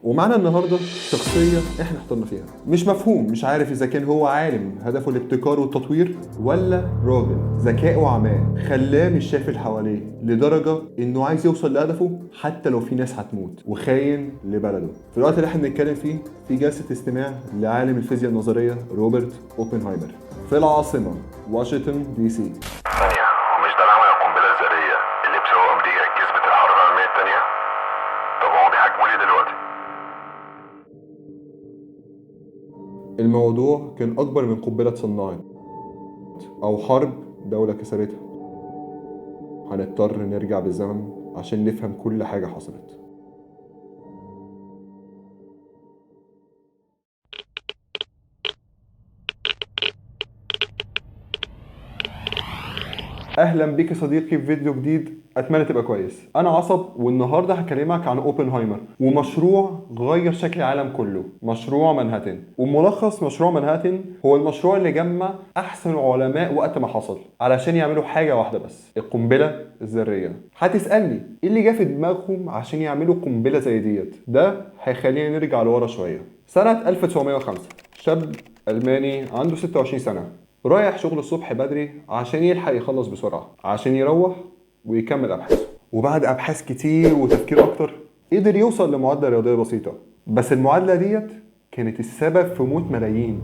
ومعنا النهارده شخصية احنا احترنا فيها، مش مفهوم، مش عارف اذا كان هو عالم هدفه الابتكار والتطوير ولا راجل ذكائه عماه خلاه مش شايف اللي حواليه لدرجة انه عايز يوصل لهدفه حتى لو في ناس هتموت، وخاين لبلده. في الوقت اللي احنا بنتكلم فيه في جلسه استماع لعالم الفيزياء النظرية روبرت اوبنهايمر في العاصمة واشنطن دي سي. ثانية، هو مش ده اللي عمل القنبلة الذرية اللي بسبب أمريكا كسبت الحرب العالمية التانية؟ طب هو بيحاكموا ليه دلوقتي؟ الموضوع كان أكبر من قنبلة اتصنعت أو حرب دولة كسبتها. هنضطر نرجع بالزمن عشان نفهم كل حاجة حصلت. اهلا بيك يا صديقي في فيديو جديد، اتمنى تبقى كويس. انا عصب، والنهارده هكلمك عن اوبنهايمر ومشروع غير شكل العالم كله، مشروع مانهاتن. وملخص مشروع مانهاتن هو المشروع اللي جمع احسن علماء وقت ما حصل علشان يعملوا حاجة واحدة بس، القنبلة الذرية. هتسالني ايه اللي جه في دماغهم عشان يعملوا قنبلة زي ديت؟ ده هيخلينا نرجع لورا شوية. سنة 1905 شاب الماني عنده 26 سنة رايح شغل الصبح بدري عشان يلحق يخلص بسرعة عشان يروح ويكمل أبحاثه. وبعد أبحاث كتير وتفكير أكتر قدر يوصل لمعادلة رياضية بسيطة، بس المعادلة ديت كانت السبب في موت ملايين.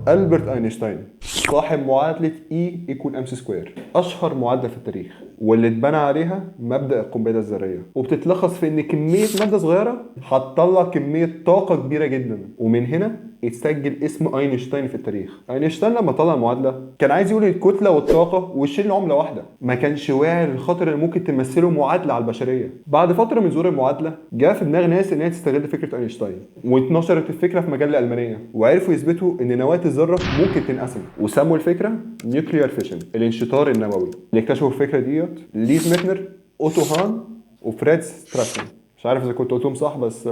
ألبرت أينشتاين صاحب معادلة E equal mc square، أشهر معادلة في التاريخ واللي اتبنى عليها مبدأ القنبلة الذرية، وبتتلخص في إن كمية مادة صغيرة هتطلع كمية طاقة كبيرة جدا، ومن هنا اتسجل اسم اينشتاين في التاريخ. اينشتاين لما طلع المعادلة كان عايز يقول الكتلة والطاقة والشيل عمله واحدة، ما كانش واعي للخطر اللي ممكن تمثله معادلة على البشرية. بعد فترة من ظهور المعادلة جاء في دماغ ناس ان هي تستغل فكرة اينشتاين، واتنشرت الفكرة في مجلة المانية، وعرفوا يثبتوا ان نواه الذرة ممكن تنقسم، وسموا الفكرة nuclear fission، الانشطار النووي. اللي اكتشفوا الفكرة ديت ليز ميتنر، اوتو هان، وفريتز ستراسمان. مش عارف اذا كنت قلتهم صح، بس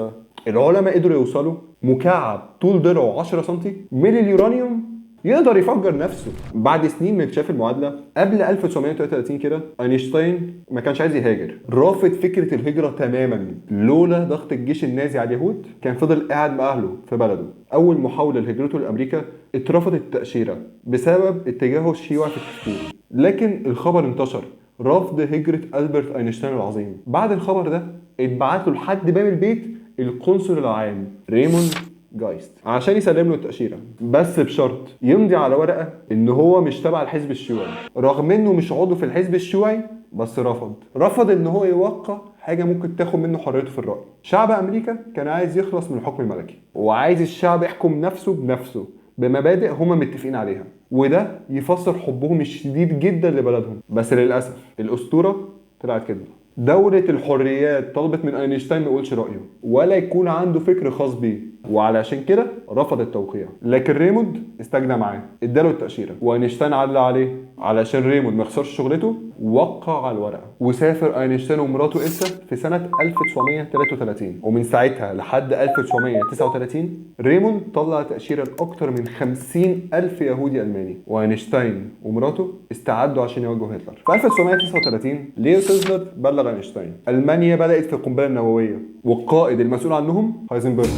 العلماء قدروا يوصلوا مكعب طول ضلعه 10 سم من اليورانيوم يقدر يفجر نفسه. بعد سنين من اكتشاف المعادلة قبل 1933 كده، اينشتاين ما كانش عايز يهاجر، رافض فكرة الهجرة تماما. لولا ضغط الجيش النازي على اليهود كان فضل قاعد مع اهله في بلده. اول محاولة لهجرته لامريكا اترفضت التاشيره بسبب اتجاهه الشيوعي في التفكير، لكن الخبر انتشر رفض هجره ألبرت اينشتاين العظيم. بعد الخبر ده اتبعت له لحد باب البيت القنصل العام ريموند جايست عشان يسلم له التأشيرة، بس بشرط يمضي على ورقة ان هو مش تبع الحزب الشيوعي، رغم انه مش عضو في الحزب الشيوعي، بس رفض ان هو يوقع حاجة ممكن تاخد منه حريته في الرأي. شعب امريكا كان عايز يخلص من الحكم الملكي، وعايز الشعب يحكم نفسه بنفسه بمبادئ هما متفقين عليها، وده يفسر حبهم الشديد جدا لبلدهم. بس للأسف الأسطورة طلعت كده. دولة الحريات طلبت من اينشتاين ما يقولش رأيه ولا يكون عنده فكر خاص بيه، وعلشان كده رفض التوقيع. لكن ريموند استجنى معاه، اداله التأشيرة، واينشتاين علق عليه علشان ريموند ما يخسرش شغلته، وقع على الورقة. وسافر اينشتاين ومراته إلسا في سنة 1933، ومن ساعتها لحد 1939 ريموند طلع تأشيرة لأكتر من 50,000 يهودي ألماني، واينشتاين ومراته استعدوا عشان يواجهوا هتلر. في 1939 ليو سيزلر بلغ اينشتاين ألمانيا بدأت في القنبلة النووية، والقائد المسؤول عنهم هايزنبرج.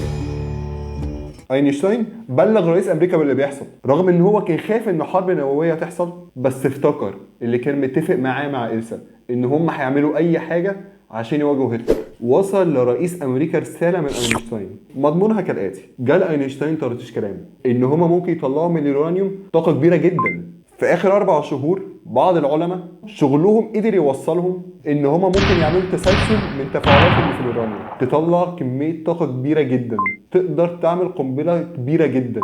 اينشتاين بلغ رئيس امريكا باللي بيحصل، رغم ان هو كان خايف ان حرب نووية تحصل، بس افتكر اللي كان متفق معاه مع إلسا ان هم هيعملوا اي حاجة عشان يواجهوا هتلر. وصل لرئيس امريكا رسالة من اينشتاين مضمونها كالاتي: جال اينشتاين طرطيش كلام ان هم ممكن يطلعوا من اليورانيوم طاقة كبيرة جدا. في اخر 4 شهور بعض العلماء شغلهم قدر يوصلهم ان هما ممكن يعملوا تسلسل من تفاعلات اللي في اليورانيوم تطلع كمية طاقة كبيرة جدا تقدر تعمل قنبلة كبيرة جدا.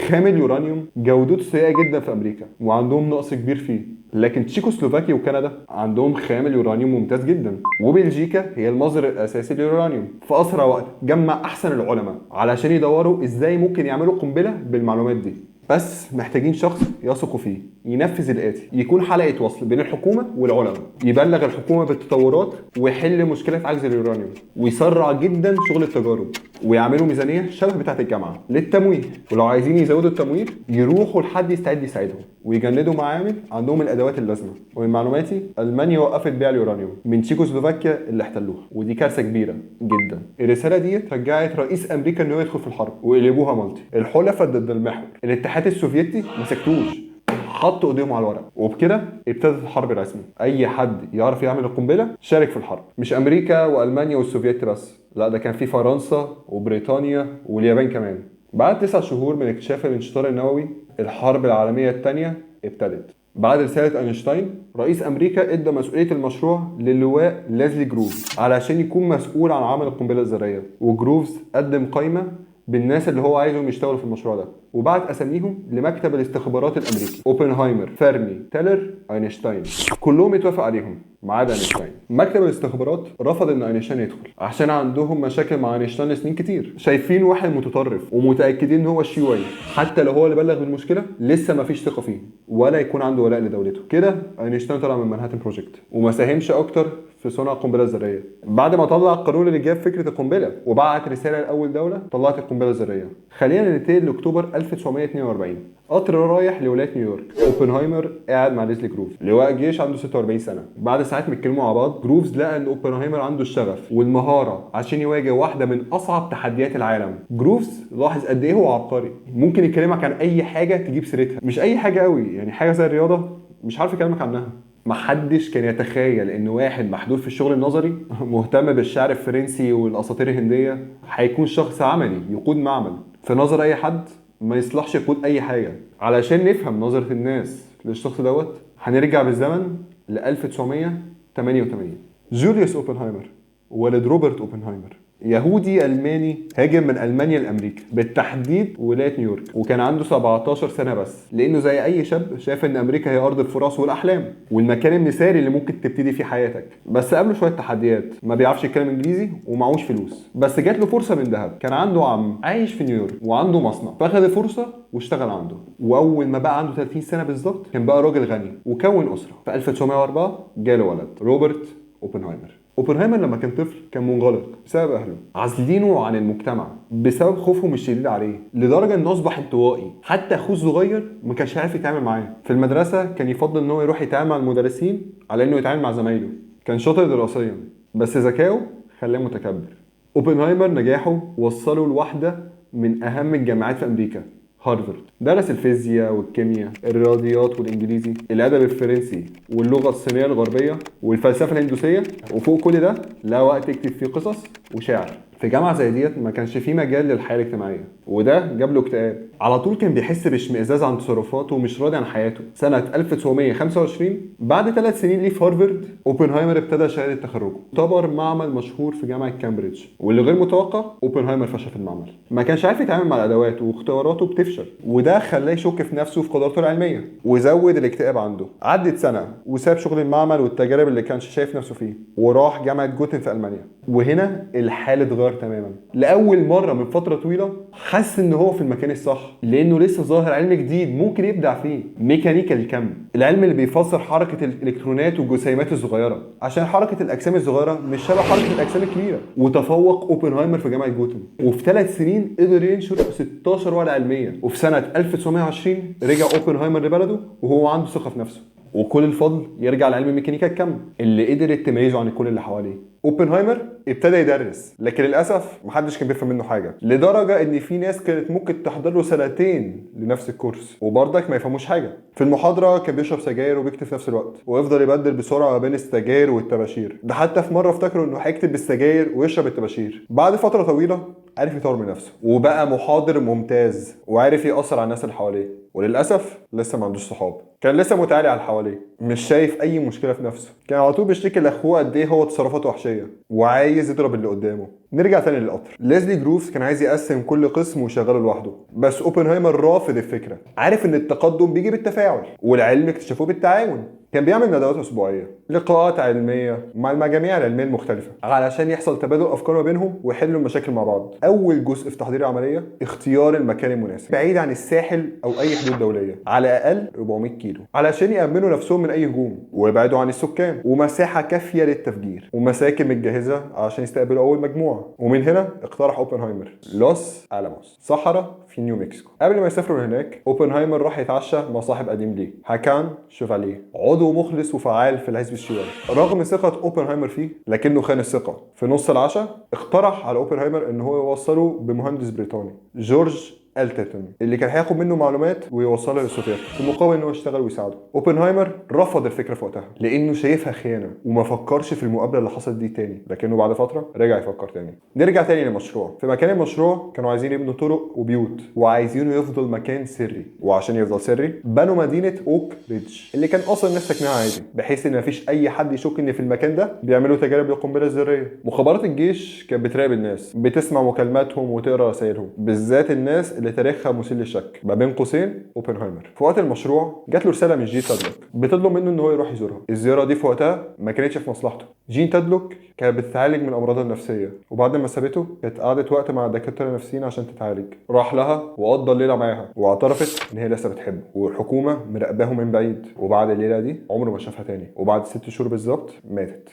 خام اليورانيوم جودته سيئه جدا في امريكا وعندهم نقص كبير فيه، لكن تشيكوسلوفاكيا وكندا عندهم خام اليورانيوم ممتاز جدا، وبلجيكا هي المصدر الاساسي لليورانيوم. في اسرع وقت جمع احسن العلماء علشان يدوروا ازاي ممكن يعملوا قنبلة بالمعلومات دي. بس محتاجين شخص يثقوا فيه ينفذ الاتي: يكون حلقة وصل بين الحكومة والعلماء، يبلغ الحكومة بالتطورات ويحل مشكلة عجز اليورانيوم، ويسرع جدا شغل التجارب، ويعملوا ميزانية شبه بتاعه الجامعة للتمويه، ولو عايزين يزودوا التمويل يروحوا لحد يستعد يساعدهم، ويجندوا معامل عندهم الادوات اللازمة. ومن معلوماتي المانيا وقفت بيع اليورانيوم من تشيكوسلوفاكيا اللي احتلوها، ودي كارثة كبيرة جدا. الرسالة دي رجعت رئيس امريكا انه يدخل في الحرب، وقلبوها multi، الحلفاء ضد المحور. الاتحاد السوفيتي ما سكتوش، حطوا ايديهم على الورق، وبكده ابتدت الحرب رسمي. اي حد يعرف يعمل القنبلة شارك في الحرب، مش امريكا والمانيا والسوفيت بس، لا ده كان في فرنسا وبريطانيا واليابان كمان. بعد 9 شهور من اكتشاف الانشطار النووي، الحرب العالمية الثانية ابتدت. بعد رسالة اينشتاين، رئيس امريكا ادى مسؤولية المشروع للواء ليزلي جروفز علشان يكون مسؤول عن عمل القنبلة الذرية، وجروفز قدم قائمة بالناس اللي هو عايزهم يشتغلوا في المشروع ده، وبعت اساميهم لمكتب الاستخبارات الامريكي: اوبنهايمر، فيرمي، تيلر، اينشتاين. كلهم اتوافق عليهم ما عدا اينشتاين. مكتب الاستخبارات رفض ان اينشتاين يدخل عشان عندهم مشاكل مع اينشتاين لسنين كتير، شايفين واحد متطرف ومتاكدين ان هو شيوعي، حتى لو هو اللي بلغ بالمشكلة لسه ما فيش ثقة فيه ولا يكون عنده ولاء لدولته. كده اينشتاين طلع من Manhattan Project وما ساهمش اكتر في صنع القنبلة الذرية. بعد ما طلع القانون اللي جاب فكرة القنبلة وبعت رسالة لاول دولة طلعت القنبلة الذرية. خلينا ننتقل لاكتوبر 1942. قطر رايح لولاية نيويورك، اوبنهايمر قاعد مع ليزلي جروفز، لواء جيش عنده 46 سنة. بعد ساعات بيتكلموا مع بعض، جروفز لقى ان اوبنهايمر عنده الشغف والمهاره عشان يواجه واحدة من اصعب تحديات العالم. جروفز لاحظ قد ايه هو عبقري، ممكن يكلمك عن اي حاجة تجيب سيرتها، مش اي حاجة قوي يعني، حاجة زي الرياضة مش عارف يكلمك عنها. محدش كان يتخيل ان واحد محدود في الشغل النظري مهتم بالشعر الفرنسي والاساطير الهندية هيكون شخص عملي يقود معمل. في نظر اي حد ما يصلحش يقود اي حاجة. علشان نفهم نظره الناس للشخص دوت هنرجع بالزمن ل 1988. جوليوس اوبنهايمر ولد روبرت اوبنهايمر، يهودي الماني هاجر من المانيا لامريكا، بالتحديد ولاية نيويورك، وكان عنده 17 سنة بس، لانه زي اي شاب شاف ان امريكا هي ارض الفرص والاحلام والمكان المثالي اللي ممكن تبتدي فيه حياتك. بس قابله شوية تحديات، ما بيعرفش يتكلم انجليزي ومعهوش فلوس، بس جات له فرصة من ذهب. كان عنده عم عايش في نيويورك وعنده مصنع، فاخد الفرصة واشتغل عنده. واول ما بقى عنده 30 سنة بالظبط كان بقى راجل غني وكون اسره. في 1904 جاله ولد، روبرت اوبنهايمر. اوبنهايمر لما كان طفل كان منغلق بسبب اهله، عازلينه عن المجتمع بسبب خوفهم الشديد عليه، لدرجة انه اصبح انطوائي، حتى اخوه الصغير ما كانش عارف يتعامل معاه. في المدرسة كان يفضل ان هو يروح يتعامل مع المدرسين على انه يتعامل مع زمايله. كان شاطر دراسيا بس ذكائه خلاه متكبر. اوبنهايمر نجاحه وصله لواحدة من اهم الجامعات في امريكا، هارفارد. درس الفيزياء والكيمياء، الرياضيات والانجليزي، الادب الفرنسي واللغة الصينية الغربية والفلسفة الهندوسية، وفوق كل ده لا وقت يكتب فيه قصص وشعر. في جامعه زي ديت ما كانش فيه مجال للحياة الاجتماعية، وده جاب له اكتئاب. على طول كان بيحس باشمئزاز عن تصرفاته ومش راضي عن حياته. سنة 1925 بعد 3 سنين ليه في هارفارد، اوبنهايمر ابتدى شهادة تخرجه، اعتبر معمل مشهور في جامعه كامبريدج. واللي غير متوقع، اوبنهايمر فشل في المعمل، ما كانش عارف يتعامل مع الادوات واختياراته بتفشل، وده خلاه يشك في نفسه وفي قدراته العلمية وزود الاكتئاب عنده. عدت سنة وساب شغل المعمل والتجارب اللي كانش شايف نفسه فيه، وراح جامعه جوتن في المانيا. وهنا الحال اتغير تماما. لاول مرة من فترة طويلة حس ان هو في المكان الصح، لانه لسه ظاهر علم جديد ممكن يبدع فيه، ميكانيكا الكم، العلم اللي بيفسر حركة الالكترونات والجسيمات الصغيرة، عشان حركة الاجسام الصغيرة مش شبه حركة الاجسام الكبيرة. وتفوق اوبنهايمر في جامعه جوتن، وفي 3 سنين قدر ينشر 16 ورقة علمية. وفي سنة 1920 رجع اوبنهايمر لبلده وهو عنده ثقة في نفسه، وكل الفضل يرجع لعلم ميكانيكا الكم اللي قدرت تميزه عن كل اللي حواليه. اوبنهايمر ابتدى يدرس، لكن للاسف محدش كان بيفهم منه حاجة، لدرجة ان في ناس كانت ممكن تحضر له 2 سنين لنفس الكورس وبرضك ما يفهموش حاجة. في المحاضرة كان بيشرب سجاير وبيكتب في نفس الوقت، ويفضل يبدل بسرعة ما بين السجاير والطباشير. ده حتى في مرة افتكروا انه هيكتب بالسجاير ويشرب الطباشير. بعد فترة طويلة عرف يطور من نفسه وبقى محاضر ممتاز وعرف يأثر على الناس اللي حواليه. وللاسف لسه ما عندوش صحاب، كان لسه متعالي على اللي حواليه، مش شايف اي مشكلة في نفسه، كان على طول بيشتكي لاخوه قد ايه هو تصرفاته وحشية وعايز يضرب اللي قدامه. نرجع تاني للقطر. ليزلي جروفز كان عايز يقسم كل قسم ويشغله لوحده، بس اوبنهايمر رافض الفكرة، عارف ان التقدم بيجي بالتفاعل والعلم اكتشفوه بالتعاون. كان بيعمل ندوات اسبوعية، لقاءات علمية مع المجاميع العلمية المختلفة علشان يحصل تبادل افكار ما بينهم ويحلوا المشاكل مع بعض. اول جزء في تحضير العملية اختيار المكان المناسب، بعيد عن الساحل او اي حدود دولية، على الاقل 400 كيلو، علشان يامنوا نفسهم من اي هجوم ويبعدوا عن السكان، ومساحة كافيه للتفجير، ومساكن متجهزه عشان يستقبلوا اول مجموعة. ومن هنا اقترح اوبنهايمر لوس الاموس، صحراء في نيو مكسيكو. قبل ما يسافروا هناك اوبنهايمر راح يتعشى مع صاحب قديم ليه، هاكان شوفاليه، عضو مخلص وفعال في الحزب الشيوعي. رغم ثقة اوبنهايمر فيه لكنه خان الثقة. في نص العشاء اقترح على اوبنهايمر ان هو يوصله بمهندس بريطاني جورج التتون، اللي كان هياخد منه معلومات ويوصلها للسوفيت في مقابل ان هو يشتغل ويساعده. اوبنهايمر رفض الفكرة في وقتها لانه شايفها خيانة وما فكرش في المقابلة اللي حصلت دي تاني، لكنه بعد فترة رجع يفكر تاني. نرجع تاني للمشروع. في مكان المشروع كانوا عايزين يبنوا طرق وبيوت، وعايزينه يفضل مكان سري، وعشان يفضل سري بنوا مدينة اوك ريدج اللي كان اصلا الناس ساكناها عادي، بحيث ان مفيش اي حد يشك ان في المكان ده بيعملوا تجارب للقنبله الذرية. مخابرات الجيش كانت بتراقب الناس، بتسمع مكالماتهم وتقرا رسائلهم، بالذات الناس اللي تاريخها مثير للشك، ما بين قوسين اوبنهايمر. في وقت المشروع جات له رسالة من جين تادلوك بتطلب منه ان هو يروح يزورها. الزيارة دي في وقتها ما كانتش في مصلحته. جين تادلوك كانت بتتعالج من امراضها النفسية، وبعد ما سابته كانت قعدت وقت مع دكاترة نفسيين عشان تتعالج. راح لها وقضى الليلة معاها واعترفت ان هي لسه بتحبه والحكومة مراقباه من بعيد، وبعد الليلة دي عمره ما شافها تاني، وبعد 6 شهور بالظبط ماتت.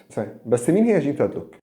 بس مين هي جين تادلوك؟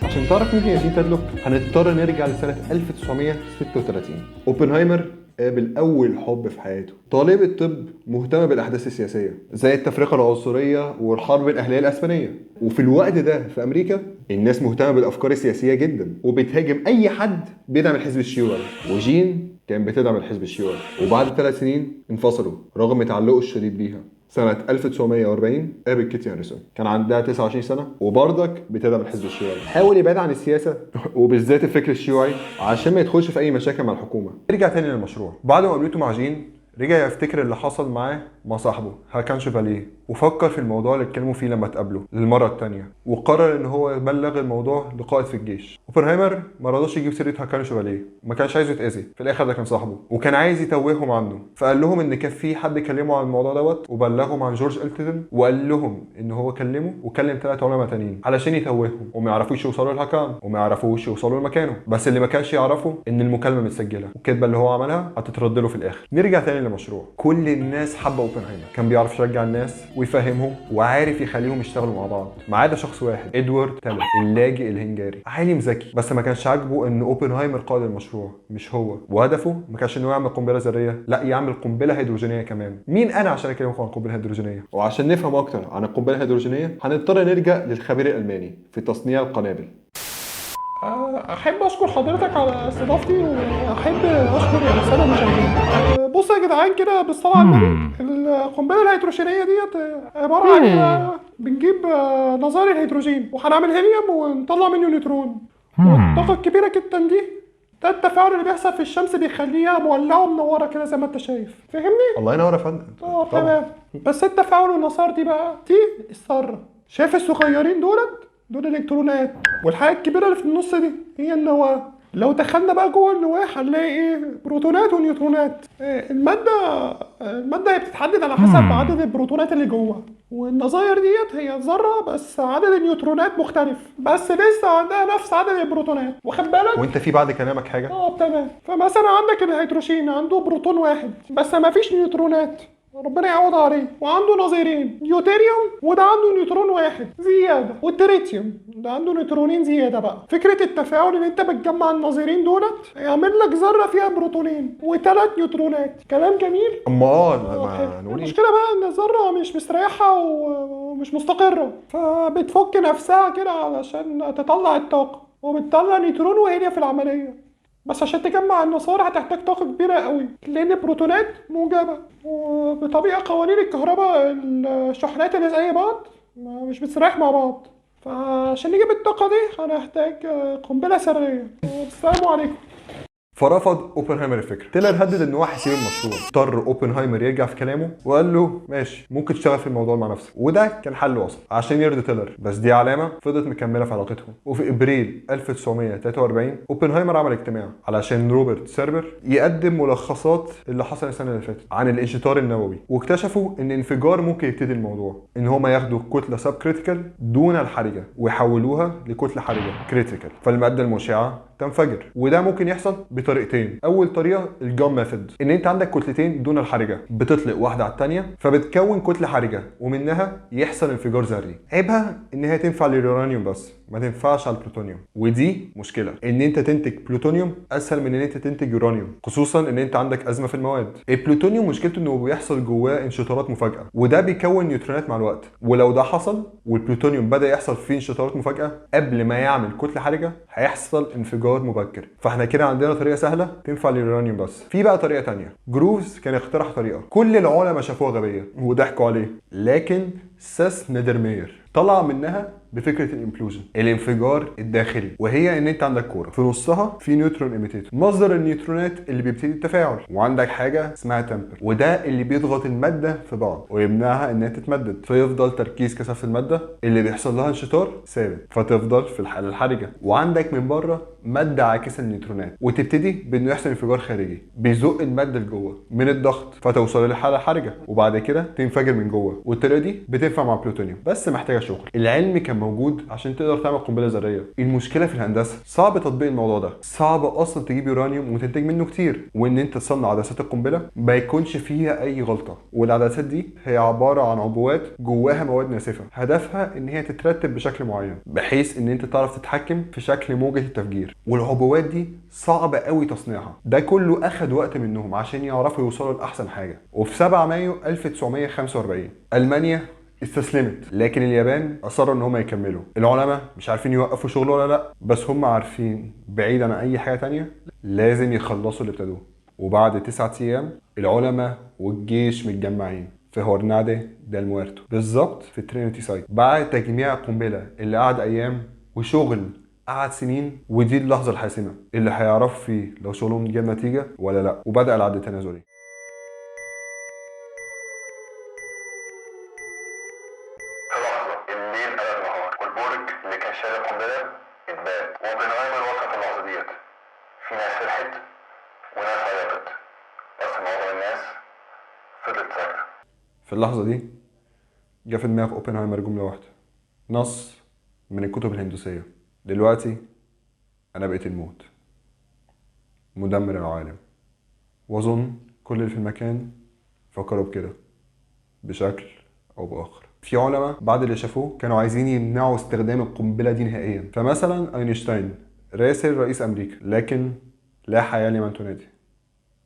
عشان تعرف مين هي جين تادلوك هنضطر نرجع لسنة 1936. اوبنهايمر قابل أول حب في حياته، طالبة طب مهتمة بالأحداث السياسية زي التفرقة العنصرية والحرب الأهلية الأسبانية. وفي الوقت ده في أمريكا الناس مهتمة بالأفكار السياسية جدا وبتهاجم أي حد بيدعم الحزب الشيوعي، وجين كان بتدعم الحزب الشيوعي. وبعد 3 سنين انفصلوا رغم تعلقه الشديد بيها. سنة 1940 قابل كيتي هاريسون، كان عندها 29 سنة وبرضك بتدعم الحزب الشيوعي. حاول يبعد عن السياسة وبالذات الفكر الشيوعي عشان ما يدخلش في أي مشاكل مع الحكومة. رجع تاني للمشروع. بعد ما قابلته مع جين رجع يفتكر اللي حصل معاه مع صاحبه هاكان شوفاليه، وفكر في الموضوع اللي اتكلموا فيه لما اتقابلوا للمرة الثانية، وقرر ان هو يبلغ الموضوع لقائد في الجيش. اوبنهايمر ما رضاش يجيب سيره هاكان شوفاليه، ما كانش عايزه يتاذي، في الاخر ده كان صاحبه وكان عايز يتوههم عنه، فقال لهم ان كان في حد كلمة عن الموضوع دوت وبلغهم عن جورج التتون، وقال لهم ان هو كلمة وكلم 3 علماء تانيين علشان يتوههم وما يعرفوش يوصلوا لهاكان وما يعرفوش يوصلوا لمكانه. بس اللي ما كانش يعرفه ان المكالمة متسجله والكذبه اللي هو عملها هتترد له في الاخر. نرجع تاني للمشروع. كل الناس حابة اوبنهايمر، كان بيعرف يشجع الناس ويفهمهم وعارف يخليهم يشتغلوا مع بعض، ما عدا شخص واحد، ادوارد تيلر اللاجئ الهنجاري، عالم ذكي بس ما كانش عاجبه ان اوبنهايمر قائد المشروع مش هو، وهدفه ما كانش انه يعمل قنبلة ذرية، لا يعمل قنبلة هيدروجينيه كمان. مين انا عشان اكلمكم عن القنبلة الهيدروجينيه؟ وعشان نفهم اكتر عن القنبلة الهيدروجينيه هنضطر نرجع للخبير الالماني في تصنيع القنابل. احب اشكر حضرتك على استضافتي، واحب اشكر السادة المشاهدين. بصوا يا جدعان كده بالصلاة على النبي، القنبلة الهيدروجينيه ديت عبارة عن بنجيب نظائر الهيدروجين وهنعمل هيليوم ونطلع منه نيوترون، والطاقة الكبيرة جدا دي ده التفاعل اللي بيحصل في الشمس بيخليها مولعه ومنوره كده زي ما انت شايف، فاهمني؟ الله ينور يا فندم. اه تمام. بس التفاعل والنصار دي بقى دي الذرة، شايف الصغيرين دولت؟ دول الالكترونات، والحاجة الكبيرة اللي في النص دي هي النواة. لو دخلنا بقى جوه النواة هنلاقي ايه؟ بروتونات ونيوترونات. المادة هي بتتحدد على حسب عدد البروتونات اللي جوه، والنظائر ديت هي ذره بس عدد النيوترونات مختلف، بس لسه عندها نفس عدد البروتونات، واخد بالك؟ وانت في بعد كلامك حاجة؟ اه تمام. فمثلا عندك الهيدروجين عنده بروتون واحد بس ما فيش نيوترونات، ربنا يعوض عليه، وعنده نظيرين ديوتيريوم وده عنده نيوترون واحد زيادة، والتريتيوم ده عنده نيوترونين زيادة. بقى فكرة التفاعل ان انت بتجمع النظيرين دولت يعمل لك ذره فيها بروتونين وثلاث نيوترونات. كلام جميل. امال ما نقول ايه؟ المشكلة بقى ان الذرة مش مستريحه ومش مستقره، فبتفك نفسها كده علشان تطلع الطاقة، وبتطلع نيوترون وهيليا في العملية. بس عشان تجمع النصارى هتحتاج طاقة كبيرة قوي، لأن البروتونات موجبة، وبطبيعة قوانين الكهرباء الشحنات اللي زي بعض مش بتسرح مع بعض، فعشان نجيب الطاقة دي هنحتاج قنبلة سرية. والسلام عليكم. فرفض اوبنهايمر الفكرة. تيلر هدد ان هو هيسيب المشروع. اضطر اوبنهايمر يرجع في كلامه وقال له ماشي، ممكن تشتغل في الموضوع مع نفسك، وده كان حل وسط عشان يرضي تيلر. بس دي علامة فضلت مكملة في علاقتهم. وفي ابريل 1943 اوبنهايمر عمل اجتماع علشان روبرت سيربر يقدم ملخصات اللي حصل السنة اللي فاتت عن الانشطار النووي، واكتشفوا ان انفجار ممكن يبتدي الموضوع، ان هما ياخدوا كتلة subcritical دون الحرجة ويحولوها لكتله حرجه critical، فالماده المشعه تنفجر. وده ممكن يحصل بطريقتين. اول طريقه ال gun method، ان انت عندك كتلتين دون الحرجة بتطلق واحدة على الثانية فبتكون كتلة حرجه ومنها يحصل انفجار ذري. عيبها ان هي تنفع لليورانيوم بس، ما تنفعش على البلوتونيوم، ودي مشكلة. ان انت تنتج بلوتونيوم اسهل من ان انت تنتج يورانيوم، خصوصا ان انت عندك ازمة في المواد. البلوتونيوم مشكلته انه بيحصل جواه انشطارات مفاجاة، وده بيكون نيوترونات مع الوقت، ولو ده حصل والبلوتونيوم بدا يحصل فيه انشطارات مفاجاة قبل ما يعمل كتلة حرجه هيحصل انفجار مبكر. فاحنا كده عندنا طريقه سهلة تنفع لليورانيوم بس. في بقى طريقه ثانية، جروفز كان اقترح طريقه كل العلماء شافوها غبية وضحكوا عليه، لكن سيس نيدرماير طلع منها بفكره ال implosion، الانفجار الداخلي، وهي ان انت عندك كورة في نصها في neutron emitter، مصدر النيوترونات اللي بيبتدي التفاعل، وعندك حاجة اسمها tamper، وده اللي بيضغط المادة في بعض ويمنعها انها تتمدد، فيفضل تركيز كثافة المادة اللي بيحصل لها انشطار ثابت، فتفضل في الحالة الحرجة. وعندك من بره مادة عاكسه للنيوترونات، وتبتدي بانه يحصل انفجار خارجي بيزق المادة لجوه من الضغط فتوصل للحالة الحرجة، وبعد كده تنفجر من جوه. والطريقة دي بتنفع مع بلوتونيوم بس محتاجه شغل. العلم كان موجود عشان تقدر تعمل قنبلة ذرية، المشكلة في الهندسة، صعب تطبيق الموضوع ده، صعب اصلا تجيب يورانيوم وتنتج منه كتير، وان انت تصنع عدسات القنبلة ما يكونش فيها اي غلطه. والعدسات دي هي عبارة عن عبوات جواها مواد ناسفة، هدفها ان هي تترتب بشكل معين بحيث ان انت تعرف تتحكم في شكل موجه التفجير، والعبوات دي صعب قوي تصنيعها. ده كله اخد وقت منهم عشان يعرفوا يوصلوا لاحسن حاجة. وفي 7 مايو 1945 المانيا استسلمت، لكن اليابان اصروا ان هم يكملوا. العلماء مش عارفين يوقفوا شغل ولا لا، بس هم عارفين بعيد عن اي حاجة تانية لازم يخلصوا اللي ابتدوه. وبعد 9 ايام العلماء والجيش متجمعين في Jornada del Muerto، بالظبط في Trinity Site، بعد تجميع القنبلة اللي قعد ايام وشغل قعد سنين. ودي اللحظة الحاسمة اللي هيعرفوا فيه لو شغلهم جاب نتيجة ولا لا. وبدا العد التنازلي. الليل قلب نهار، والبرج اللي كان شايل القنبلة اتبات، واوبنهايمر وصل في اللحظة ديت. في ناس فرحت وناس عيطت، بس معظم الناس فضلت ساكته. في اللحظة دي جه في دماغ اوبنهايمر جملة واحدة، نص من الكتب الهندوسية: دلوقتي انا بقيت الموت، مدمر العالم. واظن كل اللي في المكان فكروا بكده بشكل او باخر. في علماء بعد اللي شافوه كانوا عايزين يمنعوا استخدام القنبلة دي نهائيا، فمثلا اينشتاين راسل رئيس امريكا، لكن لا حياة لمن تنادي،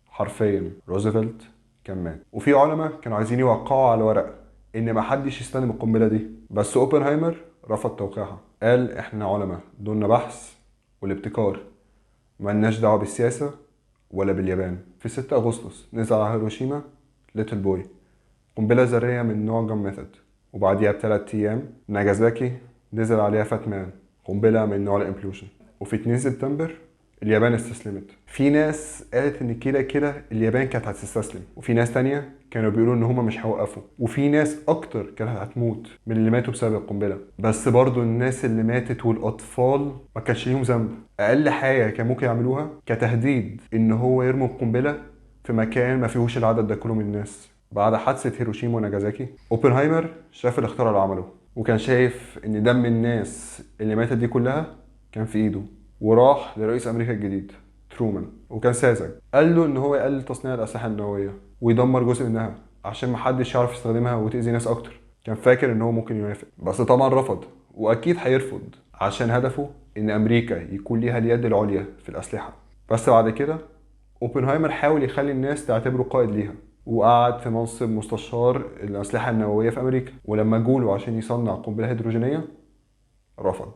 حرفيا روزفلت كان مات. وفي علماء كانوا عايزين يوقعوا على ورق ان محدش يستخدم القنبلة دي، بس اوبنهايمر رفض توقيعها. قال احنا علماء دولنا بحث والابتكار، مالناش دعوه بالسياسة ولا باليابان. في 6 اغسطس نزل على هيروشيما Little Boy، قنبلة ذرية من نوع gun method، وبعديها ب3 ايام ناجازاكي نزل عليها Fat Man، قنبلة من نوع ال implosion. وفي 2 سبتمبر اليابان استسلمت. في ناس قالت ان كده كده اليابان كانت هتستسلم، وفي ناس تانية كانوا بيقولوا ان هما مش هيوقفوا، وفي ناس اكتر كانت هتموت من اللي ماتوا بسبب القنبلة. بس برضو الناس اللي ماتت والاطفال ما كانش ليهم ذنب. اقل حاجة كان ممكن يعملوها كتهديد ان هو يرموا القنبلة في مكان ما فيهوش العدد ده كله من الناس. بعد حادثه هيروشيما وناجازاكي، اوبنهايمر شاف الاختراع اللي عمله، وكان شايف ان دم الناس اللي ماتت دي كلها كان في ايده، وراح لرئيس امريكا الجديد ترومان، وكان ساذج، قال له ان هو يقلل تصنيع الاسلحة النووية ويدمر جزء منها عشان محدش يعرف يستخدمها وتاذي ناس اكتر. كان فاكر ان هو ممكن يوافق، بس طبعا رفض، واكيد هيرفض عشان هدفه ان امريكا يكون ليها اليد العليا في الاسلحة. بس بعد كده اوبنهايمر حاول يخلي الناس تعتبره قائد ليها، وقعد في منصب مستشار الأسلحة النووية في أمريكا. ولما جولة عشان يصنع قنبلة هيدروجينية رفض.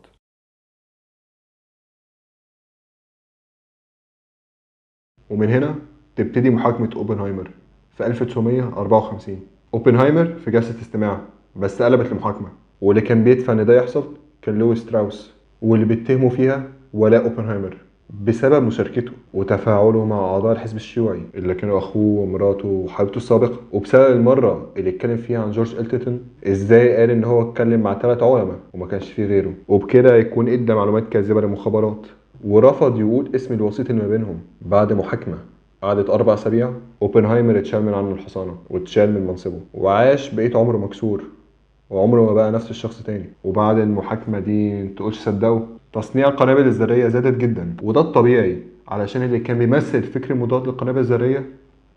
ومن هنا تبتدي محاكمة اوبنهايمر في 1954. اوبنهايمر في جلسة استماع بس قلبت لمحاكمة، واللي كان بيدفع ان ده يحصل كان لويس ستراوس، واللي بيتهموا فيها ولاء اوبنهايمر. بسبب مشاركته وتفاعله مع اعضاء الحزب الشيوعي اللي كانوا اخوه ومراته وحبيبته السابقة، وبسبب المرة اللي اتكلم فيها عن جورج إلترتون ازاي قال ان هو اتكلم مع 3 علماء وما كانش فيه غيره، وبكده يكون ادى معلومات كاذبة للمخابرات، ورفض يقول اسم الوسيط اللي ما بينهم. بعد محاكمة قعدت 4 أسابيع، اوبنهايمر اتشال من عنه الحصانة واتشال من منصبه، وعاش بقية عمره مكسور وعمره ما بقى نفس الشخص تاني. وبعد المحاكمة دي تقولش صدقوا، تصنيع القنابل الذرية زادت جدا، وده الطبيعي علشان اللي كان بيمثل فكر مضاد للقنابل الذرية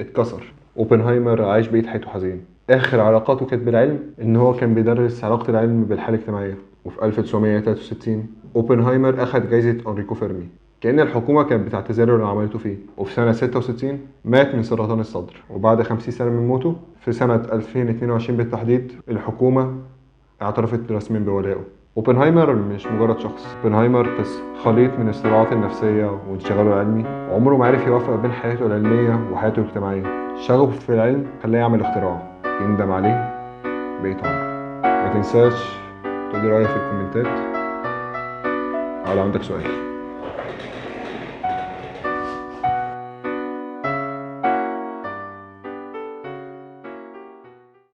اتكسر. اوبنهايمر عاش بقية حياته حزين. اخر علاقاته كانت بالعلم ان هو كان بيدرس علاقة العلم بالحالة الاجتماعية. وفي 1963 اوبنهايمر اخذ جايزة انريكو فيرمي، كأن الحكومة كانت بتعتذر له اللي عملته فيه. وفي سنة 66 مات من سرطان الصدر، وبعد 50 سنة من موته في سنة 2022 بالتحديد الحكومة اعترفت رسميا بولائه. اوبنهايمر مش مجرد شخص، اوبنهايمر قصة، خليط من الصراعات النفسية وانشغاله العلمي. عمره ما عرف يوفق بين حياته العلمية وحياته الاجتماعية. شغفه في العلم خلاه يعمل اختراع يندم عليه بقية عمره. ما تنساش تقولي رأيك في الكومنتات، أو لو عندك سؤال.